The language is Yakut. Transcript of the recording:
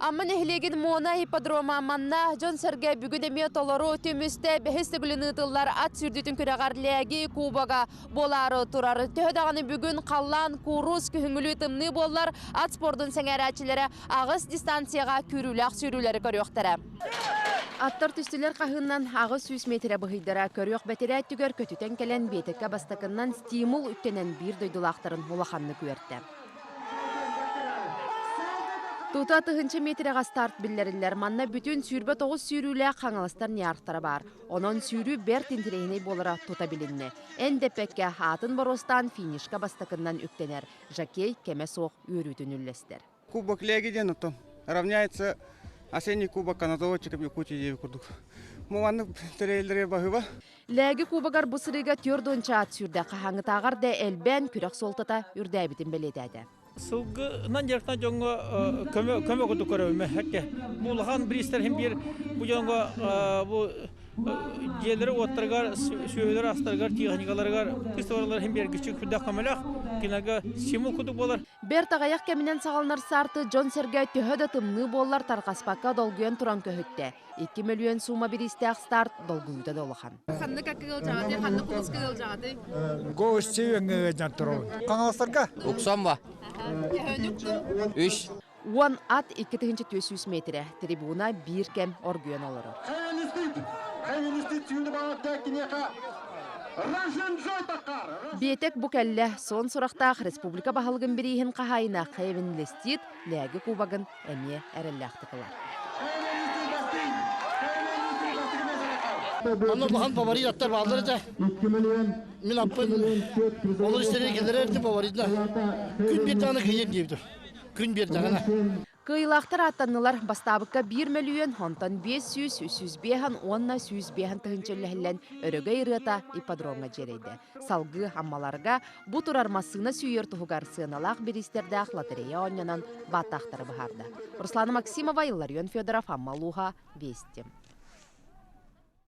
Амма нэһилиэгин Муона ипподрома манна дьон-сэргэ бүгүн эмиэ толору түмүстэ бэһис төгүлүн ыытыллар ат сүүрдүүтүн күрэҕэр Лээги кубога буолаары турар. Төһө даҕаны бүгүн халлаан куурус күһүҥҥүлүү тымныы буоллар, ат спордун сэҥээрээччилэрэ аҕыс дистанцияҕа күүрүүлээх сүүрүүлэри көрүөхтэрэ. Аттар түстүлэр хаһыынан 800 метрэ быһыйдара көрүөх бэтэрээ өттүгэр көтүтэн кэлэн биэтэккэ бастакыннан стимул үктэнэн биир дойдулаахтарын улаханнык үөртэ. Тута тыһыынча миэтэрэҕэ старт биллэриллэр. Манна бүтүн 29 сүүрүүлээх хаҥаластар ньаархтара баар. Онон сүүрүү бэрт интэриэһинэй буолара тута билиннэ. Эн дэппэккэ аатын боруостаан финишка бастакыннан үктэнэр. Жокей кэмэ суох үөрүүтүн үллэстэр. Кубок Леги диэн оттон равняется осенний кубок канатоводчиков Якутии диэби курдук. Муҥаннык тэрээллэри баһыба. Лээги кубогар бу сырыыга 40 ат сүүрдэ хаһааҥҥытааҕар да элбээн күрэх суолтата үрдээбитин бэлиэтээтэ. Сылгынан дьарыктан дьоҥҥо көмө көмө курдук көрөбүн мэһэккэ. Бу улахан бириистэр иһин биир бу дьоҥҥо бу дьиэлэри уоттарыгар, сүөһүлэр астарыгар, техникаларыгар кыстыбаралар иһин биэргиччи күрдэх көмөлөөх кинилэргэ стимул курдук буолар. Бэрт аҕыйах кэминэн саҕаланар саарты дьон-сэргэ төһө да тымныы буоллар тарҕаспакка долгуйан туран көһүттэ. 2 мөлүйүөн суума бириистээх старт долгуйуута да улахан. Ханнык аккыгыл дьаҕатый, ханнык улууска ыалдьаҕытый? Гости өҥҥө туругун. Хаҥаластарга. Уксам ба. Үш. Уон ат 2400 метрэ. Трибуна биир кэм оргуйан олорор. Биэтэк бу кэллэ. Суон сурахтаах республика баһылыгын бирииһин хаһаайына Хевин Лестит Лээги кубогын эмиэ эрэллээхтик ылар. Онно улахан фаворит аттар бааллар этэ. Мин аппын олор истэригэр кэлэрэр этим фаворитна. Күн биэрдэҕинэ кыайыам диэбитим. Күн биэрдэҕинэ. Кыайыылаахтар ааттаннылар. Бастаабыкка 1 мөлүйүөн, онтон 500, 305 уонна 105 тыһыынча үллэһиллэн өрөгөй ырыата ипподромҥа дьиэрэйдэ. Салгыы Аммаларга бу турар массыына сүүйэр туһугар сыаналаах бириистэрдээх лотерея оонньонон бааттаахтары быһаарда. Руслана Максимова, Илларион Федоров, Амма улууһа, Вести.